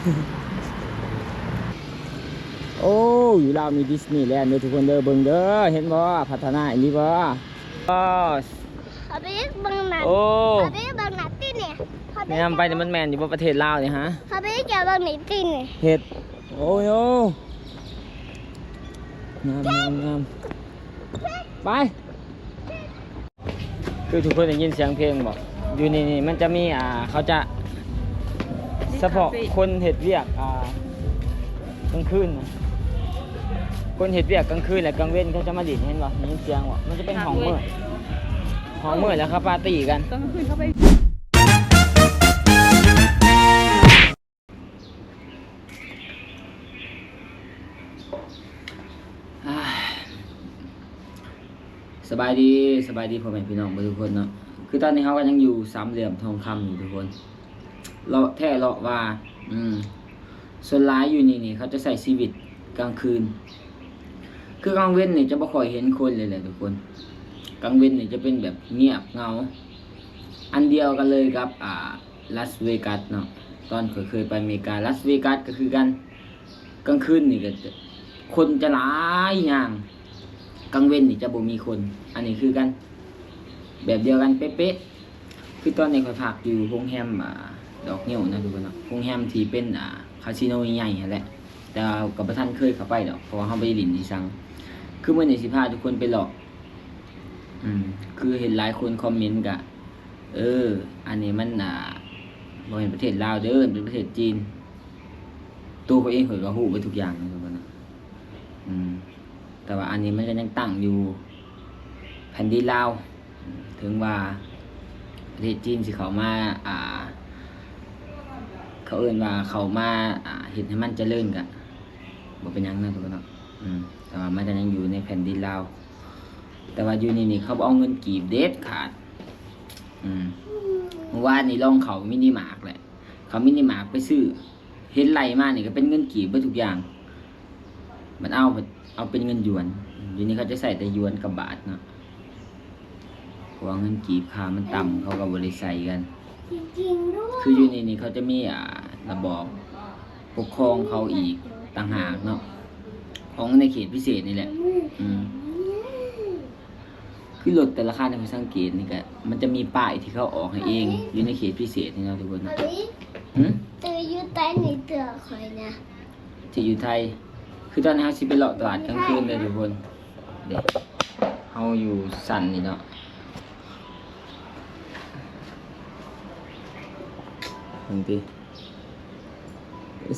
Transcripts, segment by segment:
ໂອ້ ຢູ່ລາວມີດິສນີແລນເດີທຸກຄົນເດີ ເບິ່ງເດີ ເຫັນບໍ່ ພັດທະນາອີ່ຫຼີບໍ່? ເຂົາໄປເບິ່ງໜ້າ ໂອ້ ເຂົາໄປເບິ່ງໜ້າຕິນີ້ ເຂົາໄປ ແນມໄປນີ້ມັນແມ່ນຢູ່ບໍ່ ປະເທດລາວນີ້ຮະ? ເຂົາໄປແກະເບິ່ງໜ້າຕິນີ້ ເຮັດ ໂອ້ຍ ໂອ້ ງາມ ງາມ ງາມ ໄປ. ຄືທຸກຄົນໄດ້ຍິນສຽງເພງບໍ່? ຢູ່ນີ້ນີ້ມັນຈະມີ ອ່າ ເຂົາຈະສະເພາະຄົນເຮັດວຽກ ອ່າ ກາງຄືນນະ ຄົນເຮັດວຽກກາງຄືນ ແລະ ກາງເວັນເຂົາຈະມາຫຼິ້ນ ເຫັນບໍ່? ໄດ້ຍິນສຽງບໍ່? ມັນຈະເປັນຫ້ອງມືດ ຫ້ອງມືດ ແລ້ວເຂົາປາຕີ້ກັນ ຕອນກາງຄືນເຂົາໄປ ສະບາຍດີ ສະບາຍດີພໍ່ແມ່ພີ່ນ້ອງເບິດທຸກຄົນເນາະ ຄືຕອນນີ້ເຮົາກໍຍັງຢູ່ສາມຫຼ່ຽມທອງຄຳຢູ່ທຸກຄົນ ເລາະແທ້ເລາະວ່າ ອືມ ສ່ວນຫຼາຍຢູ່ນີ້ນີ້ເຂົາຈະໃຊ້ຊີວິດກາງຄືນ ຄືກາງເວັນນີ້ຈະບໍ່ຄ່ອຍເຫັນຄົນເລີຍແຫຼະທຸກຄົນ ກາງເວັນນີ້ຈະເປັນແບບງຽບເຫງົາ ອັນດຽວກັນເລີຍກັບ ອ່າ ລາສເວກັສເນາະ ຕອນຂ້ອຍເຄີຍໄປອາເມລິກາ ລາສເວກັສກໍຄືກັນ ກາງຄືນນີ້ກໍຄົນຈະຫຼາຍຢ່າງ ກາງເວັນນີ້ຈະບໍ່ມີຄົນ ອັນນີ້ຄືກັນ ແບບດຽວກັນເປະໆ ຄືຕອນນີ້ຂ້ອຍພັກຢູ່ໂຮງແຮມ ອ່າ ດອກງິ້ວນະທຸກຄົນເນາະ ໂຮງແຮມທີ່ເປັນ ອ່າ ຄາສິໂນໃຫຍ່ໆຫັ້ນແຫຼະ ແຕ່ວ່າກໍບໍ່ທັນເຄີຍເຂົ້າໄປດອກ ເພາະວ່າເຮົາບໍ່ໄດ້ຫຼິ້ນອີ່ສັງ ຄືມື້ນີ້ຊິພາທຸກຄົນໄປເລາະ ອືມ ຄືເຫັນຫຼາຍຄົນຄອມເມັນກະ ເອີ ອັນນີ້ມັນ ອ່າ ບໍ່ແມ່ນປະເທດລາວເດີ ເປັນປະເທດຈີນ ໂຕຂ້ອຍເອງຂ້ອຍກໍຮູ້ເບິດທຸກຢ່າງນະທຸກຄົນນະ ອືມ ແຕ່ວ່າອັນນີ້ມັນກໍຍັງຕັ້ງຢູ່ແຜ່ນດິນລາວ ເຖິງວ່າປະເທດຈີນຊິເຂົ້າມາ ອ່າ ເຂົາເອີ້ນວ່າເຂົ້າມາ ອ່າ ເຮັດໃຫ້ມັນຈະເລີນກໍບໍ່ເປັນຫຍັງນະທຸກຄົນເນາະ ອືມ ແຕ່ວ່າມັນກໍຍັງຢູ່ໃນແຜ່ນດິນລາວ ແຕ່ວ່າຢູ່ນີ້ນີ້ເຂົາບໍ່ເອົາເງິນກີບເດັດຂາດ ອືມ ມື້ວານນີ້ລອງເຂົ້າມິນິມາດແຫຼະ ເຂົ້າມິນິມາດໄປຊື້ ເຫັນໄລ່ມານີ້ກໍເປັນເງິນກີບເບິດທຸກຢ່າງ ມັນເອົາ ເອົາເປັນເງິນຢວນ ຢູ່ນີ້ເຂົາຈະໃຊ້ແຕ່ຢວນກັບບາດເນາະ ເພາະວ່າເງິນກີບຄ່າມັນຕ່ຳ ເຂົາກໍບໍ່ໄດ້ໃຊ້ກັນ ຄືຢູ່ນີ້ນີ້ເຂົາຈະມີ ອ່າ ລະບອບປົກຄອງເຂົາອີກຕ່າງຫາກເນາະ ຂອງໃນເຂດພິເສດນີ້ແຫຼະ ອືມ ຄືລົດແຕ່ລະຄັນທີ່ຂ້ອຍສັງເກດນີ້ກະ ມັນຈະມີປ້າຍທີ່ເຂົາອອກໃຫ້ເອງຢູ່ໃນເຂດພິເສດນີ້ເນາະທຸກຄົນເນາະ ຫື ທີ່ຢູ່ໃຕ້ນີ້ເທື່ອຂ້ອຍນະ ທີ່ຢູ່ໄທ ຄືຕອນນີ້ເຮົາຊິໄປເລາະຕະຫຼາດກາງຄືນເດີທຸກຄົນ ເດ້ ເຮົາຢູ່ຊັ້ນນີ້ເນາະ ເບິ່ງຕິ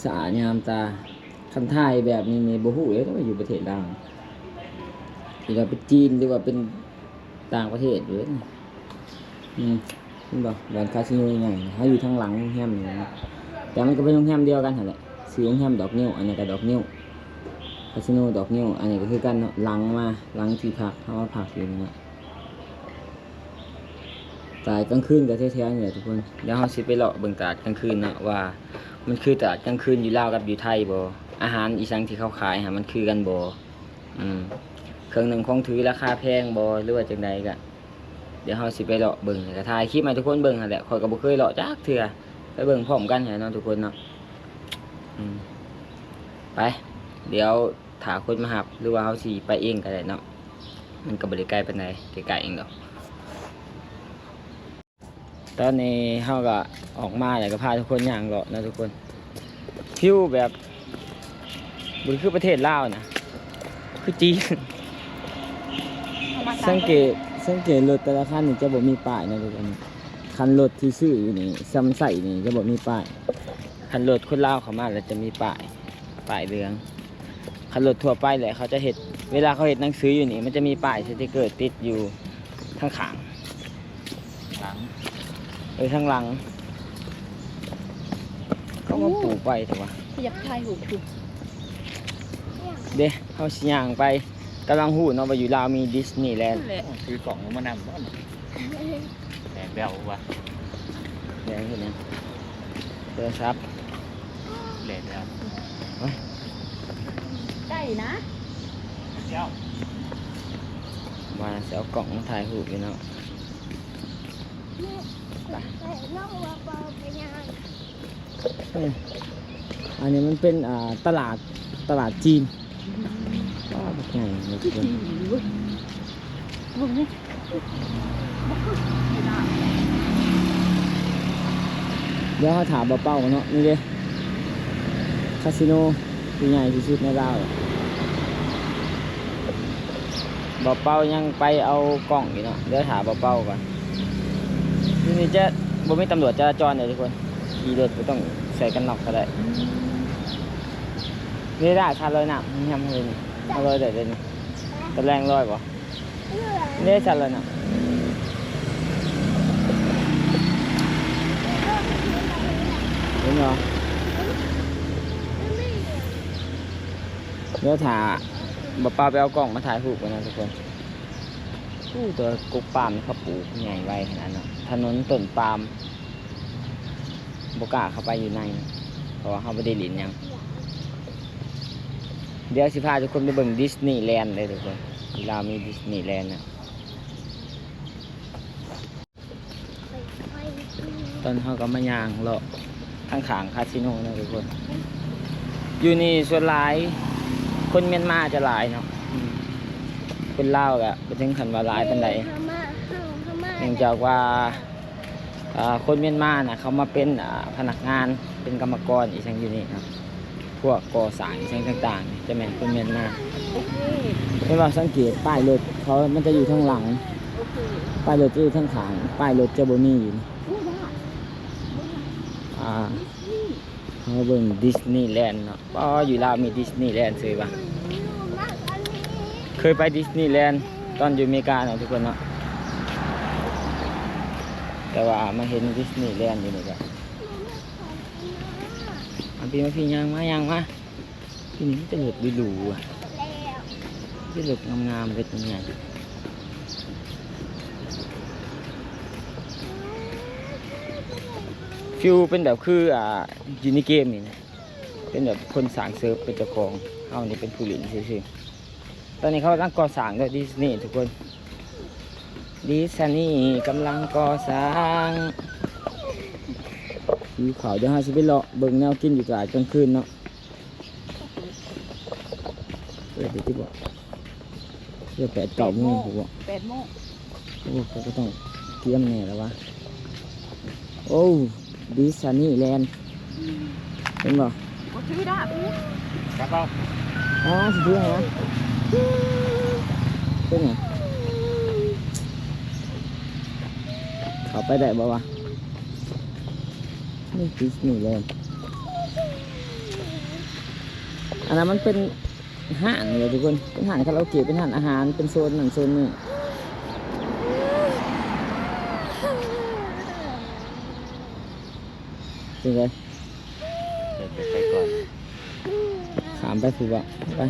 ສະອາດງາມຕາ ຄັນຖ່າຍແບບນີ້ນີ້ບໍ່ຮູ້ເດ້ວ່າຢູ່ປະເທດລາວ ທີ່ວ່າເປັນຈີນ ຫຼືວ່າເປັນຕ່າງປະເທດຢູ່ເດ້ ອືມ ເຫັນບໍ່ ບ່ອນຄາສິໂນໃຫຍ່ ເຮົາຢູ່ທາງຫຼັງໂຮງແຮມນີ້ນະ ແຕ່ມັນກໍເປັນໂຮງແຮມດຽວກັນຫັ້ນແຫຼະ ຊື່ໂຮງແຮມດອກງິ້ວ ອັນນີ້ກໍດອກງິ້ວ ຄາສິໂນດອກງິ້ວ ອັນນີ້ກໍຄືກັນເນາະ ຫຼັງມາ ຫຼັງທີ່ພັກ ເຮົາມາພັກຢູ່ນີ້ເນາະ. ຕະຫຼາດກາງຄືນກໍແຖວໆນີ້ແຫຼະທຸກຄົນ ດຽວເຮົາຊິໄປເລາະເບິ່ງຕະຫຼາດກາງຄືນເນາະ ວ່າມັນຄືຕະຫຼາດກາງຄືນຢູ່ລາວກັບຢູ່ໄທບໍ່ ອາຫານອີ່ສັງທີ່ເຂົາຂາຍຫັ້ນມັນຄືກັນບໍ່ ອືມ ເຄື່ອງໜຶ່ງຂອງຖືລາຄາແພງບໍ່ ຫຼືວ່າຈັ່ງໃດ ກະດຽວເຮົາຊິໄປເລາະເບິ່ງ ແລ້ວກໍຖ່າຍຄລິບໃຫ້ທຸກຄົນເບິ່ງຫັ້ນແຫຼະ ຂ້ອຍກໍບໍ່ເຄີຍເລາະຈັກເທື່ອ ໄປເບິ່ງພ້ອມກັນຫັ້ນເນາະທຸກຄົນເນາະ ອືມ ໄປ ດຽວ ຖ້າຄົນມາຮັບ ຫຼືວ່າເຮົາຊິໄປເອງກໍໄດ້ເນາະ ມັນກໍບໍ່ໄດ້ໄກປານໃດ ໃກ້ໆເອງດອກ ຕອນນີ້ເຮົາກໍອອກມາ ແລ້ວກໍພາທຸກຄົນຍ່າງເລາະເນາະທຸກຄົນ ວິວແບບບໍ່ຄືປະເທດລາວນະ ຄືຈີນ ສັງເກດ ສັງເກດລົດແຕ່ລະຄັນນີ້ຈະບໍ່ມີປ້າຍເນາະທຸກຄົນ ຄັນລົດທີ່ຊື້ຢູ່ນີ້ ຊຳໄຊນີ້ຈະບໍ່ມີປ້າຍ ຄັນລົດຄົນລາວເຂົ້າມາແລ້ວຈະມີປ້າຍ ປ້າຍເຫຼືອງ ຄັນລົດທົ່ວໄປແຫຼະ ເຂົາຈະເຮັດ ເວລາເຂົາເຮັດໜັງສືຢູ່ນີ້ ມັນຈະມີປ້າຍສະຕິກເກີຕິດຢູ່ທາງຂ້າງ ຫຼັງ ເອີ ທາງຫຼັງ ເຂົາມາປູກໄວ້ແຕ່ວ່າ ຢາກຖ່າຍຮູບຢູ່ ເດ້ ເຮົາຊິຍ່າງໄປ ກຳລັງຮູ້ເນາະວ່າຢູ່ລາວມີດິສນີແລນ ແຫຼະ ຖືກ້ອງມານຳບໍ່ ແດດແລ້ວວ່າ ແດດເຮັດຫຍັງ ໂທລະສັບ ແດດແລ້ວ ໂອ້ຍ ໄກນະ ວ່າຊິເອົາກ້ອງມາຖ່າຍຮູບຢູ່ເນາະ ໄປ ໄປ ນ້ອງວ່າບໍ່ເປັນຫຍັງ ອືມ ອັນນີ້ມັນເປັນ ອ່າ ຕະຫຼາດ ຕະຫຼາດຈີນ. ວ້າວ ບັກໃຫຍ່ເລີຍທຸກຄົນ. ເບິ່ງນີ້ ດຽວເຮົາຖ້າບ່າວເປົາກ່ອນເນາະ. ນີ້ເດ້ ຄາສິໂນທີ່ໃຫຍ່ທີ່ສຸດໃນລາວ. ບ່າວເປົາຍັງໄປເອົາກ້ອງຢູ່ເນາະ. ດຽວຖ້າບ່າວເປົາກ່ອນ. ທີ່ນີ້ຈະບໍ່ມີຕຳຫຼວດຈະລາຈອນເດ້ທຸກຄົນ. ຂີ່ລົດບໍ່ຕ້ອງໃສ່ກັນນັອກກໍໄດ້. ນີ້ລະ ຊາດລອຍນ້ຳ ຍາມເຮົາເລີຍນີ້ ເຮົາລອຍໄດ້ເດ້ນີ້. ຕອນແລງລອຍບໍ່? ເດ້ ຊາດລອຍນ້ຳ. ເຫັນບໍ່? ດຽວຖ້າບ່າວເປົາໄປເອົາກ້ອງມາຖ່າຍຮູບກ່ອນນະທຸກຄົນ. ໂອ້ ແຕ່ວ່າກົກປາມເຂົາປູກໃຫຍ່ໄວຂະໜາດເນາະ. ຖະໜົນຕົ້ນປາມ ບໍ່ກ້າເຂົ້າໄປຢູ່ໃນ ເພາະວ່າເຮົາບໍ່ໄດ້ຫຼິ້ນຫຍັງ. ດຽວຊິພາທຸກຄົນໄປເບິ່ງດິສນີແລນເດີທຸກຄົນ. ທີ່ລາວມີດິສນີແລນນະ. ຕອນເຮົາກໍມາຍ່າງເລາະທາງຂ້າງຄາສິໂນນະທຸກຄົນ. ຢູ່ນີ້ສ່ວນຫຼາຍຄົນມຽນມາຈະຫຼາຍເນາະ. ອືມ ຄົນລາວກະບໍ່ເຖິງຂັ້ນວ່າຫຼາຍປານໃດ ເອີ ເຮົາມາ ເຮົາ ເຮົາມາ ເນື່ອງຈາກວ່າ ອ່າ ຄົນມຽນມານະ ເຂົາມາເປັນ ອ່າ ພະນັກງານ ເປັນກຳມະກອນອີ່ຫຍັງຢູ່ນີ້ເນາະ. ພວກກໍ່ສ້າງອີ່ຫຍັງຕ່າງໆ ຈະແມ່ນຄົນມຽນມາ. ໂອເຄ ເຫັນບໍ່? ສັງເກດປ້າຍລົດເຂົາ ມັນຈະຢູ່ທາງຫຼັງ. ໂອເຄ ປ້າຍລົດຈະຢູ່ທາງຂ້າງ ປ້າຍລົດຈະບໍ່ມີຢູ່ນີ້. ອ່າ ເຮົາເບິ່ງດິສນີແລນເນາະ. ອໍ ຢູ່ລາວມີດິສນີແລນເສີຍວ່າ. ເຄີຍໄປດິສນີແລນຕອນຢູ່ອາເມລິກາເນາະທຸກຄົນເນາະ ແຕ່ວ່າມາເຫັນດິສນີແລນຢູ່ນີ້ກະ ມາພີ່ ມາພີ່ ຍ່າງມາ ຍ່າງມາ. ທີ່ນີ້ມີແຕ່ລົດຫຼູໆ ອະ ມີແຕ່ລົດງາມໆ ລົດໃຫຍ່. ຟີລເປັນແບບຄື ອ່າ ຢູ່ໃນເກມນີ້ນະ ເປັນແບບຄົນສ້າງເສີບເປັນເຈົ້າຂອງ ເຮົານີ້ເປັນຜູ້ຫຼິ້ນຊື່ໆ. ຕອນນີ້ເຂົາກຳລັງກໍ່ສ້າງເດີ ດິສນີທຸກຄົນ. ດິສນີກຳລັງກໍ່ສ້າງ. ຫິວເຂົ້າ ດຽວເຮົາຊິໄປເລາະເບິ່ງແນວກິນຢູ່ຕະຫຼາດກາງຄືນເນາະ. ເປີດຢູ່ຕິບໍ່? ເປີດແປດເກົ້າໂມງພຸ້ນບໍ່? ແປດໂມງ. ໂອ້ ເຂົາກໍຕ້ອງກຽມແດ່ລະວະ. ໂອ້ ດິສນີແລນ ອືມ ເຫັນບໍ່? ບໍ່ຖືດາ ຖື ຈັບເອົາ. ອໍ ຊິຖືໃຫ້ນະ. ເປັນຫຍັງ? ເຂົ້າໄປໄດ້ບໍ່ວະ? ນີ້ ດິສນີແລນ ອັນນັ້ນມັນເປັນ ຮ້ານເລີຍທຸກຄົນ ເປັນຮ້ານຄາຣາໂອເກະ ເປັນຮ້ານອາຫານ ເປັນໂຊນນັ້ນໂຊນນີ້. ເປັນໄງ? ເດີນໄປກ່ອນ ຂ້າມໄປພຸ້ນບໍ? ໄປ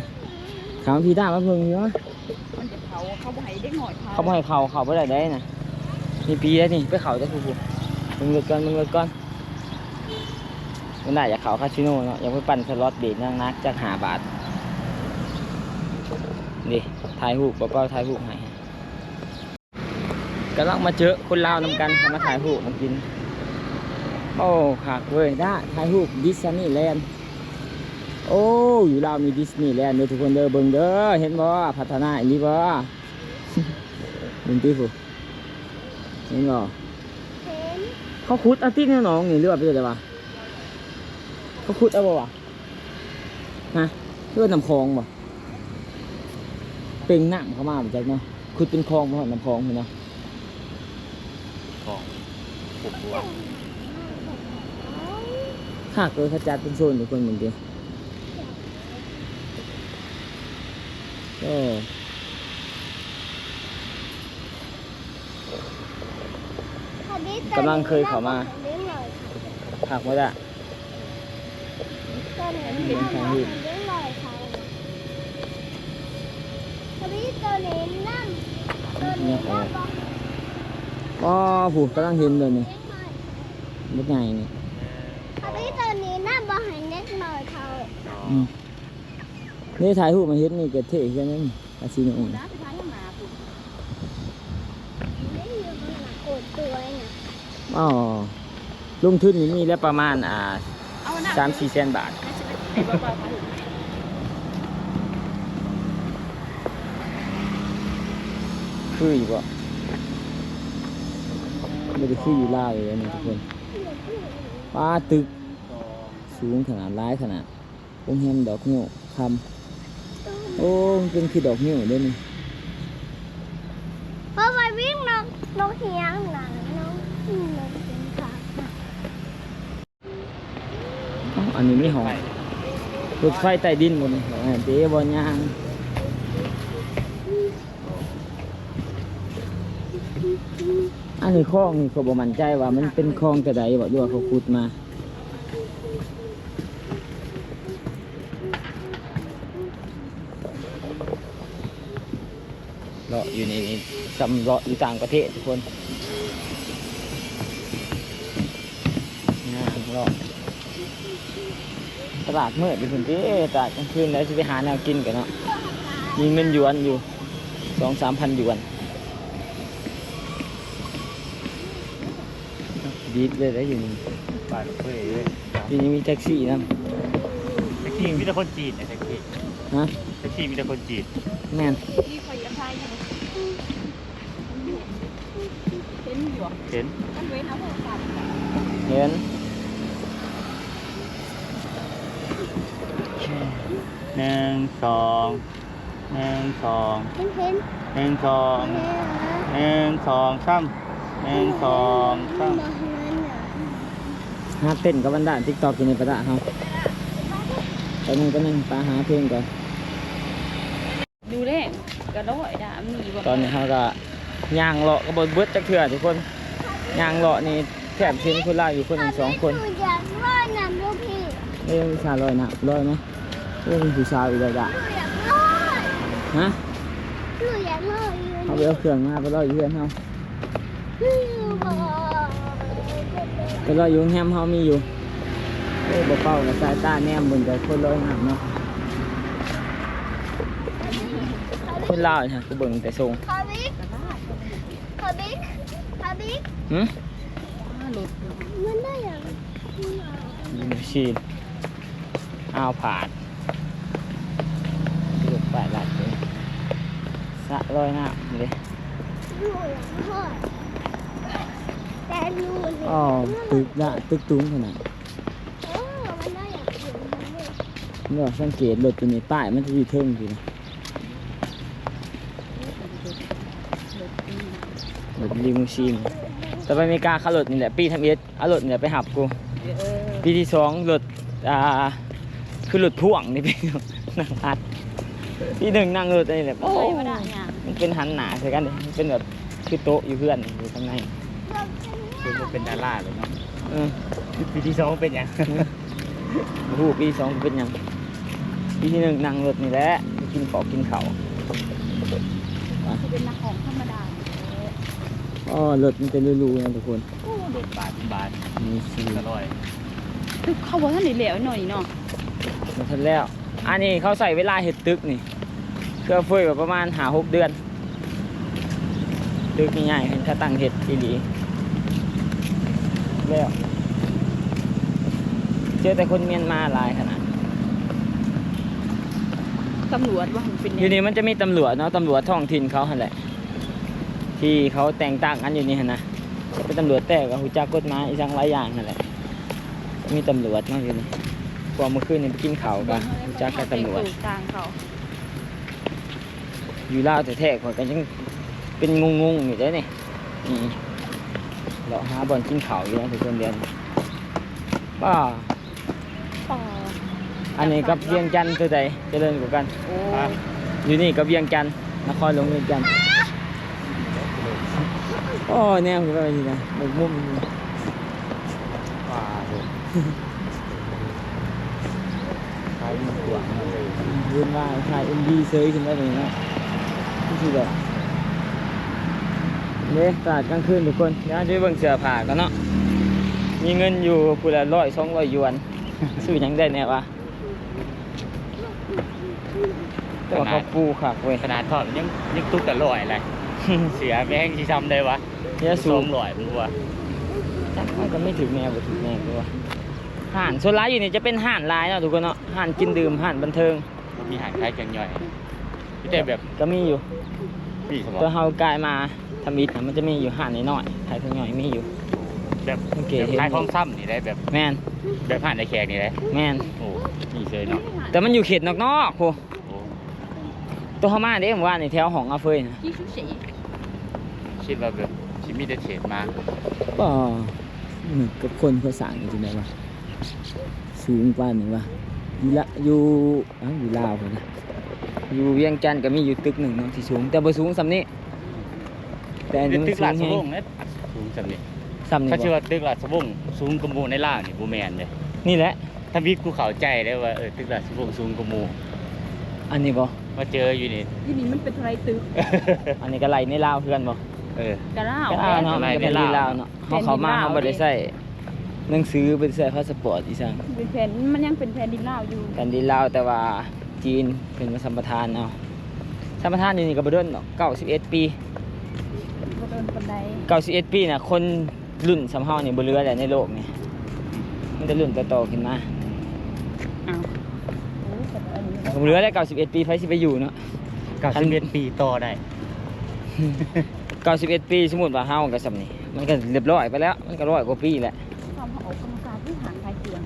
ຂ້າມພີ້ ຕາມມາເບິ່ງຢູ່ຫວະ. ມັນຈະເຂົ້າ ເຂົາບໍ່ໃຫ້ເດັກນ້ອຍເຂົ້າ ເຂົາບໍ່ໃຫ້ເຂົ້າ ເຂົ້າບໍ່ໄດ້ໃດນະ. ມີຜີໄດ໋ນີ້ ໄປເຂົ້າແຕ່ຜູ້ ຜູ້ ເບິ່ງລົດກ່ອນ ເບິ່ງລົດກ່ອນ. ມັນໜ້າຈະເຂົ້າຄາສິໂນເນາະ ຢາກໄປປັ່ນສະລັອດ ເບດໜັກໆ ຈັກຫ້າບາດ. ນີ້ ຖ່າຍຮູບ ບ່າວເປົາຖ່າຍຮູບໃຫ້. ກຳລັງມາເຈີຄົນລາວນຳກັນ ເຂົາມາຖ່າຍຮູບນຳກິນ. ໂອ້ ຄັກເວີຍ ດາ ຖ່າຍຮູບດິສນີແລນ. ໂອ້ ຢູ່ລາວມີດິສນີແລນເດີທຸກຄົນເດີ ເບິ່ງເດີ ເຫັນບໍ່? ພັດທະນາອີ່ຫຼີບໍ່? ເບິ່ງຕິພຸ້ນ ເຫັນບໍ່? ເຫັນ. ເຂົາຂຸດເອົາຕິ ໃນໜອງນີ້ ຫຼືວ່າເປັນຈັ່ງໃດວະ? ເຂົາຂຸດເອົາບໍ່ວະ? ຮະ ຄືວ່ານ້ຳຂອງບໍ່? ເປັ່ງນ້ຳເຂົ້າມາບໍ່ຈັກເນາະ. ຂຸດເປັນຄອງບໍ່ຮອດນ້ຳຂອງພຸ້ນເນາະ. ຂອງ ຂົວ ຄັກເລີຍ ເຂົາຈັດເປັນໂຊນທຸກຄົນເບິ່ງຕິ. ໂອ້ ກຳລັງເຄີຍເຂົ້າມາ. ຄັກບໍ່ລະ? ໂອ້ ພຸ້ນ ກຳລັງເຫັນເລີຍນີ້ ບັກໃຫຍ່ນີ້. ອືມ ນີ້ຖ່າຍຮູບມາເຫັນນີ້ກໍເທ່ຄືກັນນີ້ ກາສິໂນ. ອໍ ລົງທຶນນີ້ມີແລ້ວປະມານ ອ່າ ສາມສີ່ແສນບາດ. ຄືຢູ່ບໍ່? ບໍ່ໄດ້ຄືຢູ່ລາວເລີຍອັນນີ້ທຸກຄົນ. ປາ ຕຶກສູງຂະໜາດ ຫຼາຍຂະໜາດ. ໂຮງແຮມດອກງິ້ວຄຳ. ໂອ້ ມັນເປັນຄືດອກງິ້ວເດ້ນີ້. ເພາະວ່າວິ່ງນົກ ນົກຫຍັງນະ ນົກ ນົກກິນຜັກ. ເອົ້າ ອັນນີ້ມີຫ້ອງ ລົດໄຟໃຕ້ດິນບໍ່ນີ້? ເອີ ເດ້ ບໍ່ຍ່າງ. ອັນນີ້ຄອງນີ້ ຂ້ອຍບໍ່ໝັ້ນໃຈວ່າມັນເປັນຄອງແຕ່ໃດບໍ່ ຫຼືວ່າເຂົາຂຸດມາ. ເລາະຢູ່ນີ້ ນີ້ສ່ຳເລາະຢູ່ຕ່າງປະເທດທຸກຄົນ. ຍ່າງເລາະຕະຫຼາດມືດຢູ່ພຸ້ນຕິ ຕະຫຼາດກາງຄືນ ແລ້ວຊິໄປຫາແນວກິນກັນເນາະ. ມີເງິນຢວນຢູ່ສອງສາມພັນຢວນ. ດີດເລີຍໄດ໋ຢູ່ນີ້. ປາດເຜີຍເລີຍ. ຢູ່ນີ້ມີແທັກຊີນຳ. ແທັກຊີມີແຕ່ຄົນຈີນນະ ແທັກຊີ. ຮະ? ແທັກຊີມີແຕ່ຄົນຈີນ. ແມ່ນ. ເຫັນຢູ່. ເຫັນ. ເຫັນ. ໂອເຄ ໜຶ່ງ ສອງ ໜຶ່ງ ສອງ ເຫັນ ເຫັນ ໜຶ່ງ ສອງ ເຫັນ ໜຶ່ງ ສອງ ສາມ ໜຶ່ງ ສອງ ສາມ. ຫາເຕັ້ນກັບບັນດາຕິກຕັອກຢູ່ໃນປະຕະເຮົາ. ແປັບໜຶ່ງ ແປັບໜຶ່ງ ປາຫາເພງກ່ອນ. ຢູ່ແລ້ວກະຮ້ອຍດາ ມີບໍ່? ຕອນນີ້ເຮົາກະຍ່າງເລາະກະບໍ່ເບິດຈັກເທື່ອທຸກຄົນ. ຍ່າງເລາະນີ້ແທບຊິເຫັນຄົນລາວຢູ່ຄົນໜຶ່ງສອງຄົນ. ຢາກລອຍນ້ຳລູກພີ່. ເອີ ມີສາລອຍນ້ຳ ລອຍມາ. ໂອ້ ມີຜູ້ສາວອີກແລ້ວດາ. ຢາກລອຍ. ຮະ? ຢາກລອຍຢູ່. ເຮົາໄປເອົາເຄື່ອງມາ ໄປລອຍຢູ່ເຮືອນເຮົາ. ໄປລອຍຢູ່ໂຮງແຮມເຮົາມີຢູ່. ໂອ້ ບໍ່ເປົ່າກະສາຍຕາແນມເບິ່ງແຕ່ຄົນລອຍນ້ຳເນາະ. ຄົນລາວນີ້ ກູເບິ່ງແຕ່ຊົງ. ຮະ? ມັນໄດ້ຫຍັງ? ອ່າວຜາດ ລົດໄຟລາດເລີຍ ສະລອຍນ້ຳເດ້. ອໍ ຕຶກລະ ຕຶກສູງຂະໜາດ. ເອີ ມັນໄດ້ຫຍັງ? ເນາະ ສັງເກດລົດຕົວນີ້ ປ້າຍມັນຈະຢູ່ເທິງພີ້ນະ. ລົດລີມູຊີນ. ຕໍ່ໄປອາເມລິກາເຂົາລົດນີ້ແຫຼະ ປີທຳອິດ ເອົາລົດນີ້ແຫຼະໄປຮັບກູ. ເອີ ປີທີສອງ ລົດ ອ່າ ຄືລົດພ່ວງນີ້ ພີ່ນ້ອງ ນັ່ງອັດ. ປີໜຶ່ງນັ່ງລົດອັນນີ້ແຫຼະ. ໂອ້ ມັນເປັນຫັນໜ້າໃສ່ກັນເດ້ ມັນເປັນແບບຄືໂຕະຢູ່ເຮືອນ ຢູ່ຂ້າງໃນ. ຄືບໍ່ເປັນດາລາເລີຍເນາະ. ເອີ ປີທີສອງເປັນຫຍັງ? ບໍ່ຮູ້ປີສອງເປັນຫຍັງ. ປີທີໜຶ່ງນັ່ງລົດນີ້ແຫຼະ ໄປກິນເຂົ້າກິນເຂົ້າ. ຊິເປັນນັກຮ້ອງທຳມະດາ. ອໍ ລົດມັນຈະຫຼູໆນະທຸກຄົນ. ໂອ້ ລົດບາດບາດ ມີຊີວິດ. ອະລ່ອຍ. ຕຶກເຂົາບໍ່ທັນໄດ້ແລ້ວເນາະນີ້ເນາະ. ບໍ່ທັນແລ້ວ. ອັນນີ້ເຂົາໃຊ້ເວລາເຮັດຕຶກນີ້ ເຄືອເຟີຍວ່າປະມານຫ້າຫົກເດືອນ. ຕຶກໃຫຍ່ໆ ເພິ່ນກະຕັ້ງເຮັດອີ່ຫຼີແລ້ວ. ເຈີແຕ່ຄົນມຽນມາຫຼາຍຂະໜາດ. ຕຳຫຼວດບໍ່? ເປັນ ຢູ່ນີ້ມັນຈະມີຕຳຫຼວດເນາະ ຕຳຫຼວດທ້ອງຖິ່ນເຂົາຫັ້ນແຫຼະ ທີ່ເຂົາແຕ່ງຕັ້ງກັນຢູ່ນີ້ຫັ້ນນະ. ເປັນຕຳຫຼວດແຕ່ກະຮູ້ຈັກກົດໝາຍອີ່ຫຍັງຫຼາຍຢ່າງຫັ້ນແຫຼະ. ມີຕຳຫຼວດເນາະຢູ່ນີ້. ເພາະວ່າມື້ຄືນນີ້ໄປກິນເຂົ້າກະຮູ້ຈັກກັບຕຳຫຼວດ. ຢູ່ລາວແທ້ໆ ຂ້ອຍກະຍັງເປັນງົງໆຢູ່ເດ້ນີ້. ນີ້ ເລາະຫາບ່ອນກິນເຂົ້າຢູ່ເນາະທຸກຄົນ. ດຽວນີ້ ປ້າ ອັນນີ້ກັບວຽງຈັນໂຕໃດຈະເລີນກວ່າກັນ? ໂອ້ ຢູ່ນີ້ກັບວຽງຈັນ ນະຄອນຫຼວງວຽງຈັນ. ໂອ້ ແນມຂຶ້ນໄປນີ້ນະ ເບິ່ງມຸມນີ້. ຂາຍໝາກກວາງເນາະ. ເຫັນວ່າຖ່າຍເອັມວີເສີຍຂຶ້ນມາເລີຍເນາະ. ຄືຊິແບບ ເດ້ ຕະຫຼາດກາງຄືນທຸກຄົນ. ດຽວເຮົາຈະໄປເບິ່ງເສື້ອຜ້າກ່ອນເນາະ. ມີເງິນຢູ່ພຸ້ນລະຮ້ອຍສອງຮ້ອຍຢວນ ຊື້ຫຍັງໄດ້ແດ່ວະ? ແຕ່ວ່າເຂົາປູຂາກເວີຍ. ຂະໜາດທອດຍັງ ຍັງຕຸກແຕ່ຮ້ອຍແຫຼະ. ເສື້ອແມ່ງຊິຊ່ຳໄດ້ວະ? ເສື້ອສູງ ສອງຮ້ອຍພຸ້ນວະ. ຈັກມັນກະມີຖືກແນ່ບໍ່ຖືກແນ່ຕົວະ. ຮ້ານສ່ວນຫຼາຍຢູ່ນີ້ຈະເປັນຮ້ານຫຼາຍເນາະທຸກຄົນເນາະ ຮ້ານກິນດື່ມ ຮ້ານບັນເທີງ. ບໍ່ມີຮ້ານຂາຍເຄື່ອງຍ່ອຍ ມີແຕ່ແບບ ກໍມີຢູ່ ມີສະບໍ? ແຕ່ເຮົາກາຍມາທຳອິດນະ ມັນຈະມີຢູ່ຮ້ານນ້ອຍໆ ຂາຍເຄື່ອງຍ່ອຍມີຢູ່ ແບບ ສັງເກດເຫັນ ແບບຂາຍຂອງຊຳນີ້ໄດ໋ ແບບ ແມ່ນ ແບບຮ້ານໃນແຂກນີ້ໄດ໋. ແມ່ນ. ໂອ້ ມີເຊີຍເນາະ ແຕ່ມັນຢູ່ເຂດນອກໆພຸ້ນ. ໂອ້ ໂຕເຮົາມາເດ້ມື້ວານນີ້ ແຖວຫ້ອງອາເຟີຍນະ ຄິດວ່າແບບຊິມີແຕ່ເທດມາ. ກໍ ອືມ ກັບຄົນເຂົາສ້າງຢູ່ຈັ່ງໃດວະ ສູງປານນີ້ວະ ຢູ່ລະ ຢູ່ ເອົ້າ ຢູ່ລາວພຸ້ນນະ ຢູ່ວຽງຈັນກໍມີຢູ່ຕຶກໜຶ່ງເນາະທີ່ສູງ ແຕ່ບໍ່ສູງສ່ຳນີ້ ແຕ່ອັນນີ້ມັນສູງແຮງ. ຕຶກລາຊະວົງເດ້ ສູງສ່ຳນີ້ ສ່ຳນີ້ ຄັນຊິວ່າຕຶກລາຊະວົງສູງກວ່າໝູ່ໃນລາວນີ້ບໍ່ແມ່ນເດ້. ນີ້ແຫຼະ ທຳອິດກູເຂົ້າໃຈເດ້ວ່າ ເອີ ຕຶກລາຊະວົງສູງກວ່າໝູ່. ອັນນີ້ບໍ່? ມາເຈີຢູ່ນີ້ ຢູ່ນີ້ມັນເປັນເທົ່າໃດຕຶກ? ອັນນີ້ກໍໄລ່ໃນລາວຄືກັນບໍ່? ເອີ ກໍລາວ ກໍລາວເນາະ ແມ່ນ ມັນກໍແຜ່ນດິນລາວເນາະ. ເຮົາເຂົ້າມາເຮົາບໍ່ໄດ້ໃຊ້ໜັງສື ບໍ່ໄດ້ໃຊ້ພາສະປອດອີ່ຫຍັງ ເປັນແຜ່ນ ມັນຍັງເປັນແຜ່ນດິນລາວຢູ່ ແຜ່ນດິນລາວ ແຕ່ວ່າຈີນເພິ່ນມາສຳປະທານເອົາ. ສຳປະທານຢູ່ນີ້ກໍບໍ່ດົນດອກ ເກົ້າສິບເອັດປີ ບໍ່ດົນປານໃດ. ເກົ້າສິບເອັດປີນະ ຄົນລຸ້ນສ່ຳເຮົານີ້ບໍ່ເຫຼືອແລ້ວໃນໂລກນີ້ ມີແຕ່ລຸ້ນຕໍ່ໆຂຶ້ນມາ. ອ້າວ ໂອ້ ບໍ່ເຫຼືອແລ້ວ ເກົ້າສິບເອັດປີໃຜຊິໄປຢູ່ເນາະ ເກົ້າສິບເອັດປີຕໍ່ໄດ້. ເກົ້າສິບເອັດປີ ສົມມຸດວ່າເຮົາກໍສ່ຳນີ້ ມັນກໍຮຽບຮ້ອຍໄປແລ້ວ ມັນກໍຮ້ອຍກວ່າປີແຫຼະ. ຕອນເຮົາອອກກຳລັງກາຍ ຄືຫາຂາຍເຄື່ອງ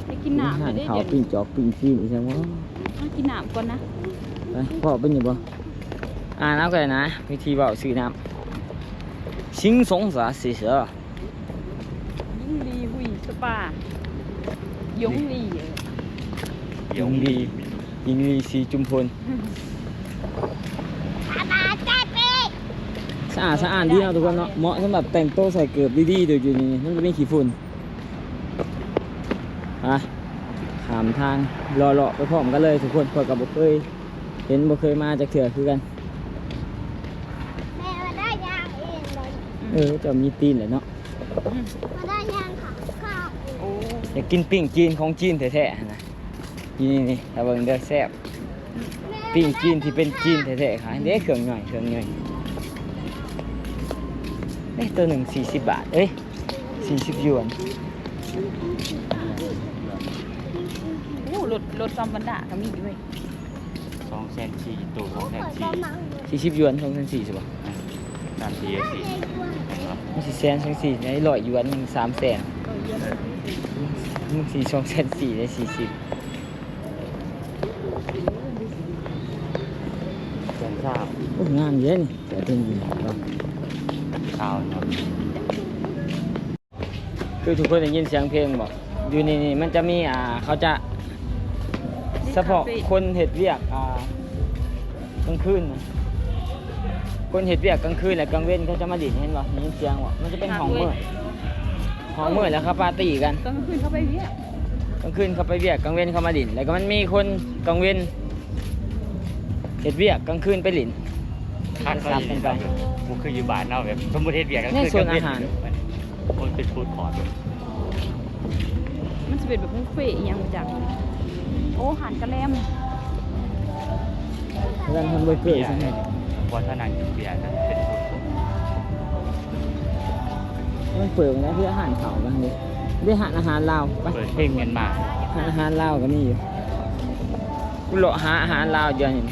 ໄປກິນນ້ຳ ຫາ ເດ້ ເຂົ້າ ດຽວນີ້ ປີ້ງຈອກປີ້ງຈີນອີ່ຫຍັງວະ. ມາກິນນ້ຳກ່ອນນະ ໄປ ພໍ້ເປັນຢູ່ບໍ່? ອ່ານເອົາກໍໄດ້ນະ ວິທີເວົ້າຊື້ນ້ຳ ຊິງສົງສາສີເສືອ ຍິງລີ ຮຸຍສະປາ ຢົງລີ ຢົງລີ ຍິງລີ ສີຈຸມພົນ. ສະອາດສະອ້ານດີເນາະທຸກຄົນເນາະ ເໝາະສຳລັບແຕ່ງໂຕໃສ່ເກີບດີໆ ໂດຍຢູ່ນີ້ມັນບໍ່ມີຂີ້ຝຸ່ນ. ໄປ ຂ້າມທາງ ເລາະໆໄປພ້ອມກັນເລີຍທຸກຄົນ ຂ້ອຍກໍບໍ່ເຄີຍເຫັນ ບໍ່ເຄີຍມາຈັກເທື່ອຄືກັນ. ແມ່ວ່າໄດ້ຍ່າງເອງບໍ່? ເອີ ເຈົ້າມີຕີນແຫຼະເນາະ. ອືມ ວ່າໄດ້ຍ່າງຂາຂາເອງ. ໂອ້ ຢາກກິນປີ້ງຈີນຂອງຈີນແທ້ໆຫັ້ນນະ. ນີ້ໆໆ ຖ້າເບິ່ງເດີ ແຊບ. ປີ້ງຈີນທີ່ເປັນຈີນແທ້ໆ ຂາຍເດ້ ເຄື່ອງຍ່ອຍ ເຄື່ອງຍ່ອຍ. ເດ້ ໂຕໜຶ່ງສີ່ສິບບາດ ເອີຍ ສີ່ສິບຢວນ. ໂອ້ ລົດ ລົດຊອມບັນດາກໍມີເວີຍ. ສອງແສນສີ່ ໂຕສອງແສນສີ່ ສີ່ສິບຢວນ ສອງແສນສີ່ ຊິບໍ່? ສາມສີ່ສີ່ ມັນຊິແສນ ສອງສີ່ ໄດ້ຮ້ອຍຢວນ ມັນສາມແສນ ມັນຊິສອງແສນສີ່ ໄດ້ສີ່ສິບ ແສນຊາວ. ໂອ້ ງາມເດ້ນີ້ ແຕ່ເປັນຊາວເນາະ. ຄືທຸກຄົນໄດ້ຍິນສຽງເພງບໍ່? ຢູ່ນີ້ນີ້ມັນຈະມີ ອ່າ ເຂົາຈະສະເພາະຄົນເຮັດວຽກ ອ່າ ກາງຄືນນະ ຄົນເຮັດວຽກກາງຄືນ ແລະ ກາງເວັນເຂົາຈະມາຫຼິ້ນ ເຫັນບໍ່? ໄດ້ຍິນສຽງບໍ່? ມັນຈະເປັນຫ້ອງມືດ ຫ້ອງມືດ ແລ້ວເຂົາປາຕີ້ກັນ. ກາງຄືນເຂົາໄປວຽກ ກາງຄືນເຂົາໄປວຽກ ກາງເວັນເຂົາມາຫຼິ້ນ ແລ້ວກໍມັນມີຄົນກາງເວັນເຮັດວຽກ ກາງຄືນໄປຫຼິ້ນ ຄັກເນາະ. ບໍ່ຄືຢູ່ບ້ານເຮົາ ແບບສົມມຸດເຮັດວຽກກາງຄືນ ໃນໂຊນອາຫານ ມັນເປັນຟູດຄອດ ມັນຊິເປັນແບບບຸບເຟອີ່ຫຍັງຈັກ. ໂອ້ ຮ້ານກະແລັມ ຮ້ານແຮມເບີເກີ ເບຍ ຊັ້ນເນາະ. ບໍ່ ຖ້ານັ່ງກິນເບຍ ຖ້າເປັນຟູດຄອດ ມັນເປີດແລ້ວ ຄືຮ້ານເຂົ້າກັນເດ້ ເດ້ຮ້ານອາຫານລາວ. ໄປ ເປີດເພງກັນມາ ຮ້ານອາຫານລາວກໍມີຢູ່. ກູເລາະຫາອາຫານລາວຢູ່ນີ້.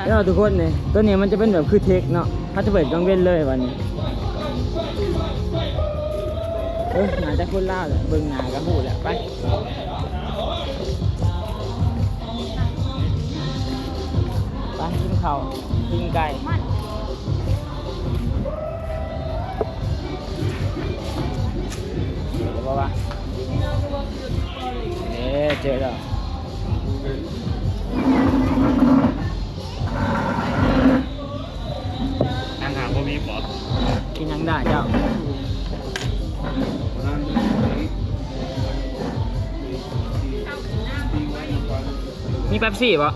ເອີ ທຸກຄົນນີ້ ຕົວນີ້ມັນຈະເປັນແບບຄືເທັກເນາະ ເຂົາຈະເປີດກາງເວັນເລີຍບັດນີ້. ເອີ ໜ້າຈະຄົນລາວແຫຼະ ເບິ່ງໜ້າກໍຮູ້ແລ້ວ. ໄປ ໄປກິນເຂົ້າ ປີ້ງໄກ່. ເອີ ເຈີແລ້ວ ອາຫານບໍ່ມີບໍ? ກິນຫຍັງດາເຈົ້າ? ມີເປັບຊີບໍ?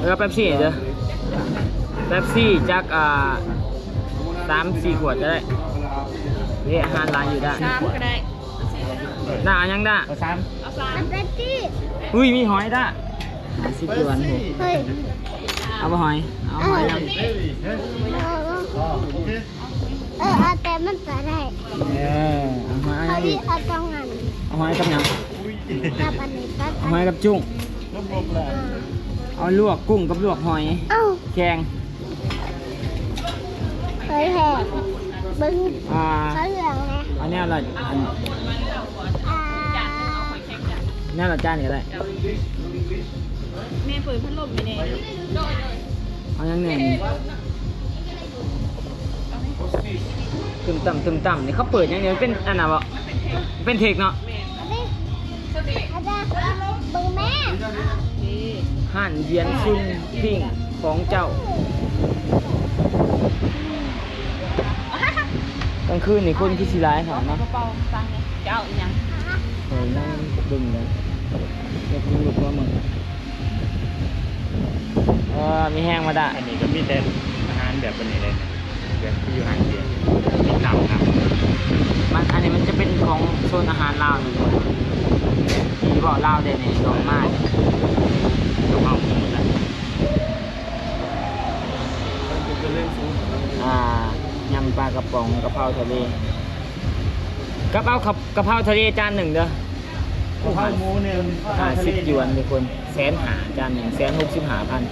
ເອີ ເປັບຊີເດີ ເປັບຊີຈັກ ອ່າ ສາມສີ່ຂວດກໍໄດ້. ເອີ ອາຫານຫຼາຍຢູ່ດາ ສາມກໍໄດ້. ດາເອົາຫຍັງດາ? ເອົາສາມ ເອົາສາມ. ເປັບຊີ. ອຸ້ຍ ມີຫອຍດາ. ຫ້າສິບຢວນ. ເຮີ້ຍ ເອົາບໍ່ຫອຍ? ເອົາຫອຍນຳ. ເອົາ ເອົາ. ເອີ ເອົາແຕ່ມັນກໍໄດ້. ເອີ ເອົາຫອຍ ເອົາຫອຍກັບຫຍັງ? ກັບອັນນີ້ ກັບ ເອົາຫອຍກັບຈຸ້ງ. ເອີ ເອົາລວກກຸ້ງກັບລວກຫອຍ. ເອົ້າ ແຂ່ງ. ເຮີ້ຍ ແພງ ເບິ່ງ ອ່າ ເຂົາເລື່ອງແຫຼະ ເອົາແນວລະ ອັນ ອ່າ ແນວລະຈານກໍໄດ້. ແມ່ເປີດພັດລົມໃຫ້ແດ່. ເອົາຫຍັງແດ່ນີ້? ຕຶມຕຳ ຕຶມຕຳ ນີ້ເຂົາເປີດຫຍັງນີ້? ມັນເປັນອັນນັ້ນບໍ່? ເປັນເທັກເນາະ. ອັນນີ້ ອາຈານ ເບິ່ງແມ່ ຮ້ານວຽນຊຸນປີ້ງຂອງເຈົ້າ. ກາງຄືນນີ້ຄົນຄືຊິຫຼາຍຂະໜາດເນາະ. ເຈົ້າອີ່ຫຍັງ? ເອີ ນັ່ງເບິ່ງນະ ເຮັດລູກວ່າເບິ່ງ. ເອີ ມີແຮງມາດາ. ອັນນີ້ກໍມີແຕ່ອາຫານແບບອັນນີ້ເລີຍ ແບບທີ່ຢູ່ຮ້ານເບຍ ມີເຕົານຳ. ມັນ ອັນນີ້ມັນຈະເປັນຂອງໂຊນອາຫານລາວນີ້ ທີ່ເວົ້າລາວໄດ້ແດ່ ໂດຍມາກ ກະເພາໝູນະ. ອ່າ ຍຳປາກະປ໋ອງ ກະເພົາທະເລ ກັບເອົາ ກະເພົາທະເລຈານໜຶ່ງເດີ. ກະເພົາໝູໜຶ່ງ ຫ້າສິບຢວນທຸກຄົນ ແສນຫ້າຈານໜຶ່ງ ແສນຫົກສິບຫ້າພັນ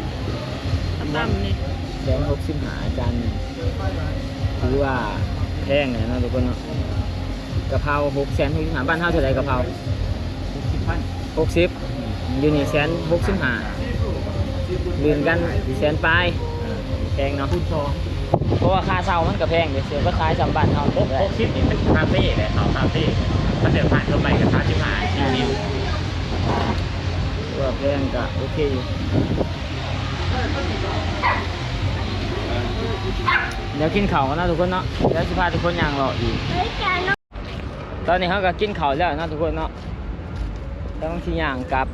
ຕຳນີ້ ແສນຫົກສິບຫ້າຈານໜຶ່ງ ຖືວ່າແພງແຫຼະເນາະທຸກຄົນເນາະ. ກະເພົາຫົກແສນຫົກສິບຫ້າ ບ້ານເຮົາເທົ່າໃດກະເພົາ? ຫົກສິບພັນ ຫົກສິບ ຢູ່ນີ້ແສນຫົກສິບຫ້າ ລື່ນກັນແສນປາຍ ເອີ ແພງເນາະ ຄູນສອງ ເພາະວ່າຄ່າເຊົ່າມັນກໍແພງເດ້ ຊິໄປຂາຍສ່ຳບ້ານເຮົາ ຫົກສິບນີ້ເປັນຄາເຟແຫຼະ ເຂົ້າຄາເຟ ຄັນແບບຮ້ານທົ່ວໄປກໍສາມສິບຫ້າ ສີ່ສິບ ຖືວ່າແພງກໍໂອເຄຢູ່. ດຽວກິນເຂົ້າກັນເນາະທຸກຄົນເນາະ ດຽວຊິພາທຸກຄົນຍ່າງເລາະອີກ. ຕອນນີ້ເຮົາກໍກິນເຂົ້າແລ້ວເນາະທຸກຄົນເນາະ ກຳລັງຊິຍ່າງກັບ.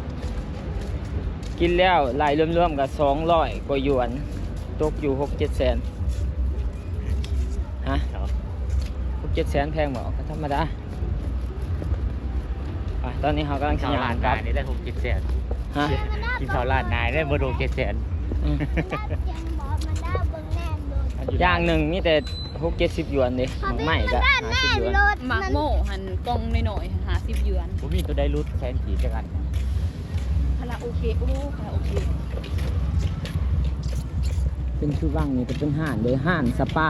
ກິນແລ້ວໄລ່ລວມໆກໍສອງຮ້ອຍກວ່າຢວນ ຕົກຢູ່ຫົກເຈັດແສນ. ຮະ? ເອົ້າ ຫົກເຈັດແສນແພງບໍ່? ກໍທຳມະດາ. ໄປ ຕອນນີ້ເຮົາກຳລັງຊິຍ່າງກັບ. ກິນເຂົ້າຮ້ານນາຍໄດ້ ບໍ່ ຫົກເຈັດແສນ. ອືມ ຢ່າງໜຶ່ງມີແຕ່ຫົກເຈັດສິບຢວນເດ້ ໝາກໄມ້ກໍຫ້າສິບຢວນ ໝາກໂມຫັ້ນກ່ອງນ້ອຍໆ ຫ້າສິບຢວນ. ບໍ່ມີຕົວໃດຫຼຸດແສນກີບຈັກອັນ. ຄາຣາໂອເກະ ໂອ້ ຄາຣາໂອເກະ ເປັນຄືວັງນີ້ກໍເປັນຮ້ານເດ້ ຮ້ານສະປາ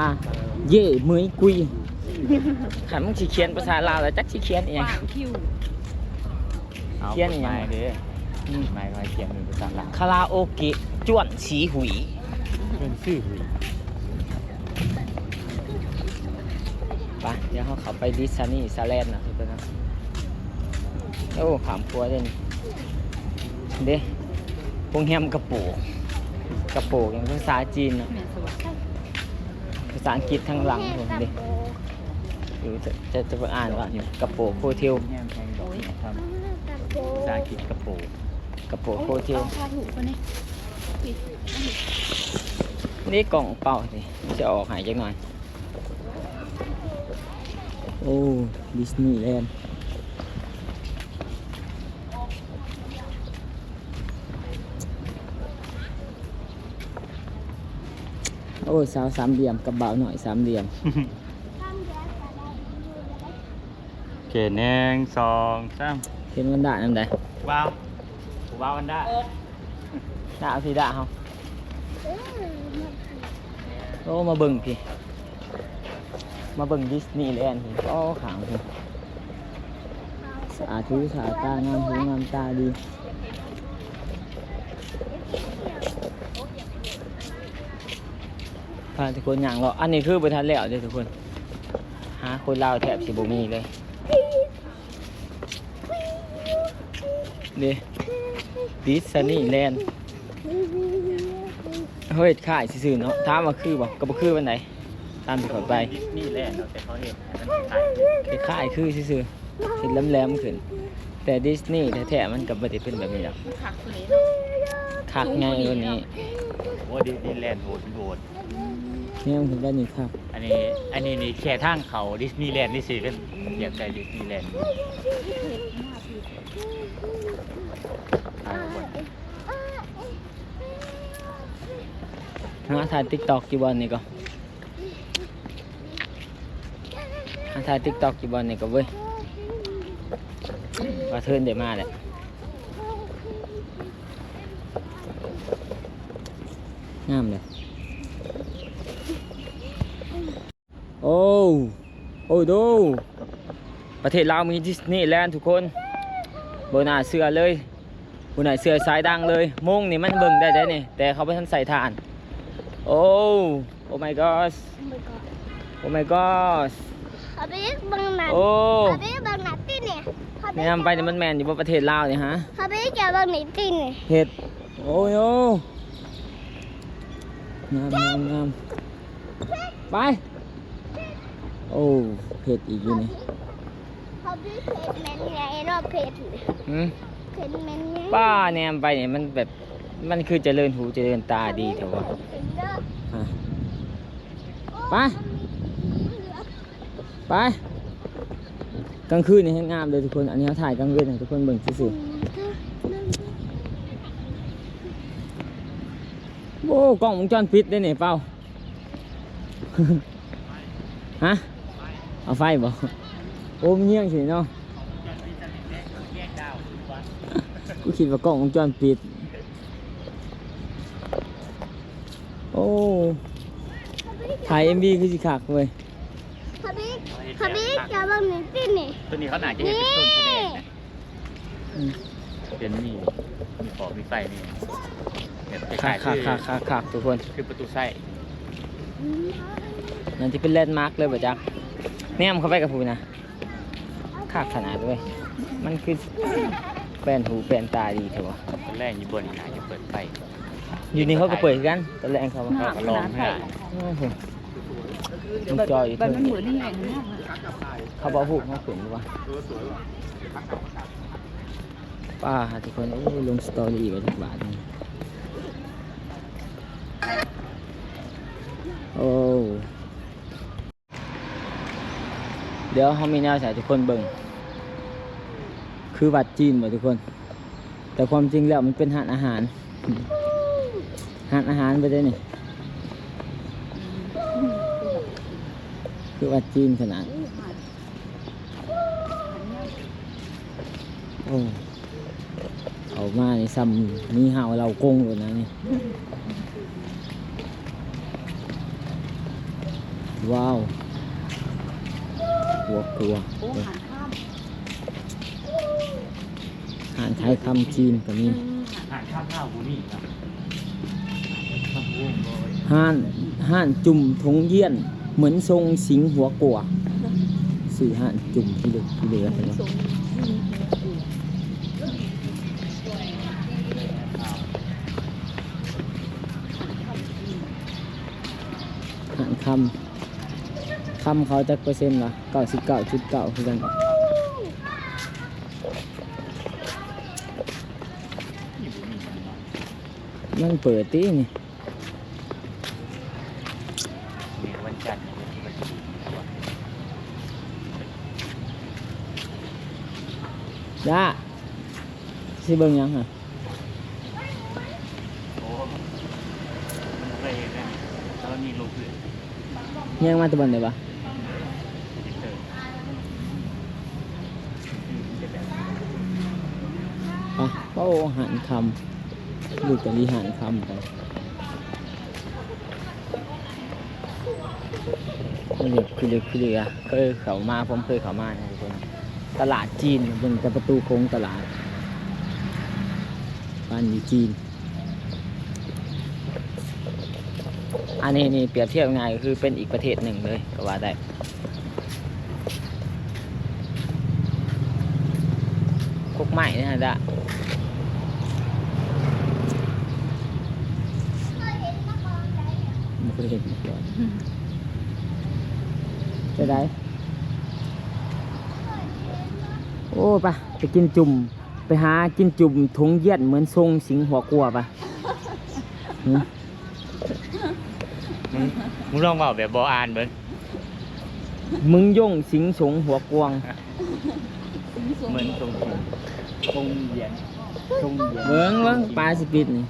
ເຢ້ເໝີຍກຸຍ. ຄັນມຶງຊິຂຽນພາສາລາວແລ້ວ ຈັກຊິຂຽນອີ່ຫຍັງ. ຂຽນອີ່ຫຍັງ? ເອົາກົດໝາຍເດ້ ອືມ ກົດໝາຍເຂົາໃຫ້ຂຽນເປັນພາສາລາວ ຄາຣາໂອເກະ ຈວນສີຫຸຍ ຈວນສີຫຸຍ. ໄປ ດຽວເຮົາເຂົ້າໄປດິສນີແລນນະທຸກຄົນນະ. ໂອ້ ຂ້າມຂົວເດ້ນີ້ ເດ້ ໂຮງແຮມກະໂປ ກະໂປເປັນພາສາຈີນເນາະ ພາສາອັງກິດທາງຫຼັງພຸ້ນເດ້. ເອີ ຈະ ຈະ ຈະອ່ານວ່າ ກະໂປໂຮເທວ ພາສາອັງກິດກະໂປ ກະໂປໂຮເທວ. ນີ້ກ້ອງເປົ່ານີ້ ຈະອອກໃຫ້ຈັກໜ່ອຍ. ໂອ້ ດິສນີແລນ ໂອ້ ສາວສາມຫຼ່ຽມກັບບ່າວນ້ອຍສາມຫຼ່ຽມ. ໂອເຄ ໜຶ່ງ ສອງ ສາມ. ເຫັນວັນດານຳໃດ? ວ້າວ ວ້າວວັນດາ ດາເອົາພີ້ ດາເຮົາ. ໂອ້ ມາເບິ່ງພີ້ ມາເບິ່ງດິສນີແລນພີ້. ໂອ້ ຂ້າງພີ້ ສະອາດຫູສະອາດຕາ ງາມຫູງາມຕາດີ. ພາທຸກຄົນຍ່າງເລາະ ອັນນີ້ຄືບໍ່ທັນແລ້ວເດ້ທຸກຄົນ ຫາຄົນລາວແທບຊິບໍ່ມີເລີຍເດ້. ດິສນີແລນ ເຮົາເຮັດຄ້າຍຊື່ໆເນາະ ຖາມວ່າຄືບໍ່ ກໍບໍ່ຄືປານໃດ ຕາມທີ່ຂ້ອຍໄປ ດິສນີແລນເນາະ ແຕ່ເຂົາເຮັດໃຫ້ມັນຄ້າຍໆ ຄ້າຍໆຄືຊື່ໆ ເຮັດແຫຼມໆຂຶ້ນ ແຕ່ດິສນີແທ້ໆມັນກໍບໍ່ໄດ້ເປັນແບບນີ້ດອກ ມັນຄັກກວ່ານີ້ເນາະ ຄັກໃຫຍ່ກວ່ານີ້. ໂອ້ ດິສນີແລນໂຫດ ໂຫດ ແນມຂຶ້ນໄປນີ້ຄັກ. ອັນນີ້ ອັນນີ້ນີ້ແຄ່ທາງເຂົ້າດິສນີແລນຊື່ໆ ຄັນຢາກໄປດິສນີແລນ. ຫາຖ່າຍຕິກຕັອກຢູ່ບ່ອນນີ້ກໍ ມາຖ່າຍ TikTok ຢູ່ບ່ອນນີ້ກໍເວີຍ ວ່າເທີນໄດ້ມາແລ້ວ ງາມເດ້. ໂອ້ ໂອ້ໂດ ປະເທດລາວມີ Disneyland ທຸກຄົນ ບໍ່ໜ້າເຊື່ອເລີຍ ບໍ່ໜ້າເຊື່ອສາຍດັງເລີຍ. ໂມງນີ້ມັນເບິ່ງໄດ້ເດ້ນີ້ ແຕ່ເຂົາບໍ່ທັນໃສ່ຖ່ານ. ໂອ້ Oh my gosh Oh my gosh ພາບິກເບິ່ງໜ້າ ໂອ້ ພາບິກເບິ່ງໜ້າຕິນີ້ ພາບິກ ແນມໄປນີ້ມັນແມ່ນຢູ່ບໍ່ ປະເທດລາວນີ້ຫາ ພາບິກຢ່າເບິ່ງນີ້ຕິນີ້ ເຮັດ ໂອ້ຍ ໂອ້ ງາມ ງາມ ງາມ ໄປ ໂອ້ ເຜັດອີກຢູ່ນີ້ ເພດແມ່ນໃຫຍ່ເນາະ ເພດ ຫືມ ເພດແມ່ນໃຫຍ່ ປ້າ ແນມໄປນີ້ມັນແບບ ມັນຄືຈະເລີນຫູຈະເລີນຕາດີແທ້ວະ ຮະ ໄປ ໄປ ກາງຄືນນີ້ແຮງງາມເດີທຸກຄົນ ອັນນີ້ເຮົາຖ່າຍກາງເວັນໃຫ້ທຸກຄົນເບິ່ງຊື່ໆ ໂອ້ ກ້ອງວົງຈອນປິດເດ້ນີ້ ເປົາ ຮະ ເອົາໄຟບໍ່ ໂອ້ ມັນເຍືອງຊີ້ເນາະ ກູຄິດວ່າກ້ອງວົງຈອນປິດ ໂອ້ ຖ່າຍເອັມວີຄືຊິຄັກເວີຍ ພາບິກ ພາບິກ ຢ່າເບິ່ງນີ້ຕິນີ້ ຕົວນີ້ເຂົາໜ້າຈະເຮັດເປັນໂຊນພະແນກນະ ອືມ ເປັນມີ ມີຂອບມີໄຟນີ້ ແບບຄ້າຍໆ ຄັກໆໆໆ ທຸກຄົນ ຄືປະຕູໄຊ ອືມ ນັ້ນຊິເປັນແລນມາກເລີຍບໍ່ຈັກ ແນມເຂົ້າໄປກັບຜູ້ນະ ຄັກຂະໜາດເວີຍ ມັນຄືແປນຫູແປນຕາດີແທ້ວະ ຕອນແລງຢູ່ບ່ອນນີ້ໜ້າຈະເປີດໄຟ ຢູ່ນີ້ເຂົາກໍເປີດຄືກັນ ຕອນແລງເຂົາ ເຂົາກໍລອງໃຫ້ ໂອ້ໂຫ ມັນຈ່ອຍຢູ່ເທິງ ບັດມັນມືດນີ້ແຮງງາມ ເຂົາບໍ່ຮູ້ເຮົາຂຶ້ນຢູ່ວະ ປ້າ ທຸກຄົນ ໂອ້ຍ ລົງສະຕໍຣີໄວ້ຈັກບາດນີ້ ໂອ້ ດຽວເຮົາມີແນວໃຫ້ທຸກຄົນເບິ່ງ ຄືວັດຈີນບໍ່ທຸກຄົນ ແຕ່ຄວາມຈິງແລ້ວມັນເປັນຮ້ານອາຫານ ຮ້ານອາຫານໄປເດ້ນີ້ ຄືວັດຈີນຂະໜາດ ໂອ້ ເຂົ້າມານີ້ຊ່ຳມີເຫົ່າເຫຼົ່າກົງໂລດນະນີ້ ວ້າວ ກົວ ກົວ ໂອ້ ຮ້ານຂາຍຄຳຈີນກໍມີ ຮ້ານຄຳລາວບໍ່ມີເນາະ ຮ້ານ ຮ້ານຈຸ່ມຖົງຢ້ຽນ ເໝືອນຊົງສິງຫົວກົວ ຊື່ຮ້ານຈຸ່ມຂີ້ເຫຼັກຂີ້ເຫຼືອເນາະ ຮ້ານຄຳ ຄຳເຂົາຈັກເປີເຊັນວະ ເກົ້າສິບເກົ້າຈຸດເກົ້າ ຄືກັນ ມັນເປີດຕິນີ້ ນີ້ວັນຈັນ ດ້າ ຊິເບິ່ງຫຍັງຫະ? ໂອ້ ບໍ່ເຄີຍເຫັນນະ ແລ້ວນີ້ລົງພື້ນ ຍ່າງມາແຕ່ບ່ອນໃດວະ? ໄປ ໂອ້ ຮ້ານຄຳ ຢູ່ຕະລີຮ້ານຄຳໄປ ເລັກຄືເລັກຄືເຫຼືອ ເຄີຍເຂົ້າມາ ຜົມເຄີຍເຂົ້າມານະທຸກຄົນ ຕະຫຼາດຈີນ ເບິ່ງແຕ່ປະຕູໂຂງຕະຫຼາດ ບ້ານຢູ່ຈີນ. ອັນນີ້ນີ້ປຽບທຽບງ່າຍກໍຄືເປັນອີກປະເທດໜຶ່ງເລີຍກໍວ່າໄດ້ ກົກໄມ້ນະ ດາ ບໍ່ເຄີຍເຫັນມາກ່ອນ ເປັນໃດ? ໂອ້ ໄປ ໄປກິນຈຸ່ມ ໄປຫາກິນຈຸ່ມຖົງຢ້ຽນເໝືອນຊົງສິງຫົວກົວປະ. ຫື ມຶງ ມຶງລອງເວົ້າແບບບໍ່ອ່ານເບິ່ງ ມຶງຍົງສິງສົງຫົວກວາງ ເໝືອນຊົງສິງ ຊົງຢ້ຽນ ຊົງຢ້ຽນ ເບິ່ງ ເບິ່ງ ປາຊິປິດນີ້.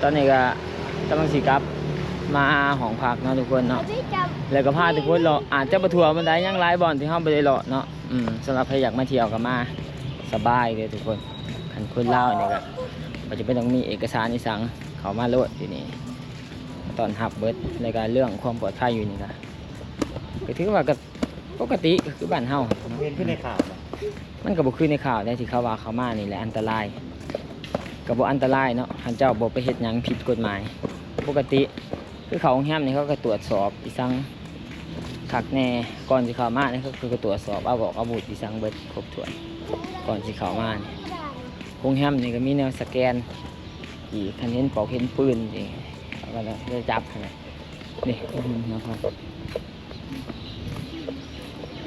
ຕອນນີ້ກໍກຳລັງຊິກັບມາຫ້ອງພັກເນາະທຸກຄົນເນາະ ອັນນີ້ຈະ ແລ້ວກໍພາທຸກຄົນເລາະ ອາດຈະບໍ່ທົ່ວປານໃດ ຍັງຫຼາຍບ່ອນທີ່ເຮົາບໍ່ໄດ້ເລາະເນາະ. ອືມ ສຳລັບໃຜຢາກມາທ່ຽວກໍມາສະບາຍເດີທຸກຄົນ. ຄັນຄົນລາວນີ້ກໍ ບໍ່ຈຳເປັນຕ້ອງມີເອກະສານອີ່ສັງ ເຂົ້າມາໂລດຢູ່ນີ້ ຕ້ອນຮັບເບິດ. ແລ້ວກໍເລື່ອງຄວາມປອດໄພຢູ່ນີ້ກໍ ກໍຖືວ່າກໍປົກກະຕິ ກໍຄືບ້ານເຮົາເນາະ. ເຫັນຄືໃນຂ່າວນະ ມັນກໍບໍ່ຄືໃນຂ່າວໃດ ທີ່ເຂົາວ່າເຂົ້າມານີ້ແຫຼະອັນຕະລາຍ. ກໍບໍ່ອັນຕະລາຍເນາະ ຄັນເຈົ້າບໍ່ໄປເຮັດຫຍັງຜິດກົດໝາຍ ປົກກະຕິ. ຄືເຂົ້າໂຮງແຮມນີ້ ເຂົາກໍຕວດສອບອີ່ສັງຄັກແນ່. ກ່ອນຊິເຂົ້າມານີ້ ເຂົາກໍຕວດສອບອາວອກອາວຸດອີ່ສັງເບິດຄົບຖ້ວນ ກ່ອນຊິເຂົ້າມານີ້. ໂຮງແຮມນີ້ກໍມີແນວສະແກນອີກ ຄັນເຫັນປອກເຫັນປືນນີ້ ເຂົາກໍຈະຈັບຫັ້ນແຫຼະ. ນີ້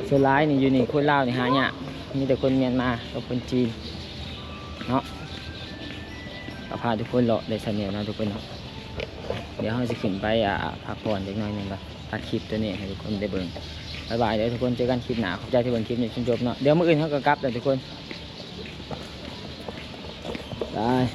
ສ່ວນຫຼາຍນີ້ ຢູ່ນີ້ຄົນລາວນີ້ຫາຍາກ ມີແຕ່ຄົນມຽນມາກັບຄົນຈີນເນາະ. ກໍພາທຸກຄົນເລາະໄດ້ສ່ຳນີ້ເນາະທຸກຄົນເນາະ. ດຽວເຮົາຊິຂຶ້ນໄປ ອ່າ ພັກຜ່ອນຈັກໜ້ອຍໜຶ່ງກ່ອນ ຕັດຄລິບຕົວນີ້ໃຫ້ທຸກຄົນໄດ້ເບິ່ງ. ບາຍບາຍເດີທຸກຄົນ ເຈີກັນຄລິບໜ້າ. ຂອບໃຈທີ່ເບິ່ງຄລິບນີ້ຈົນຈົບເນາະ. ດຽວມື້ອື່ນເຮົາກໍກັບແລ້ວທຸກຄົນ ບາຍ.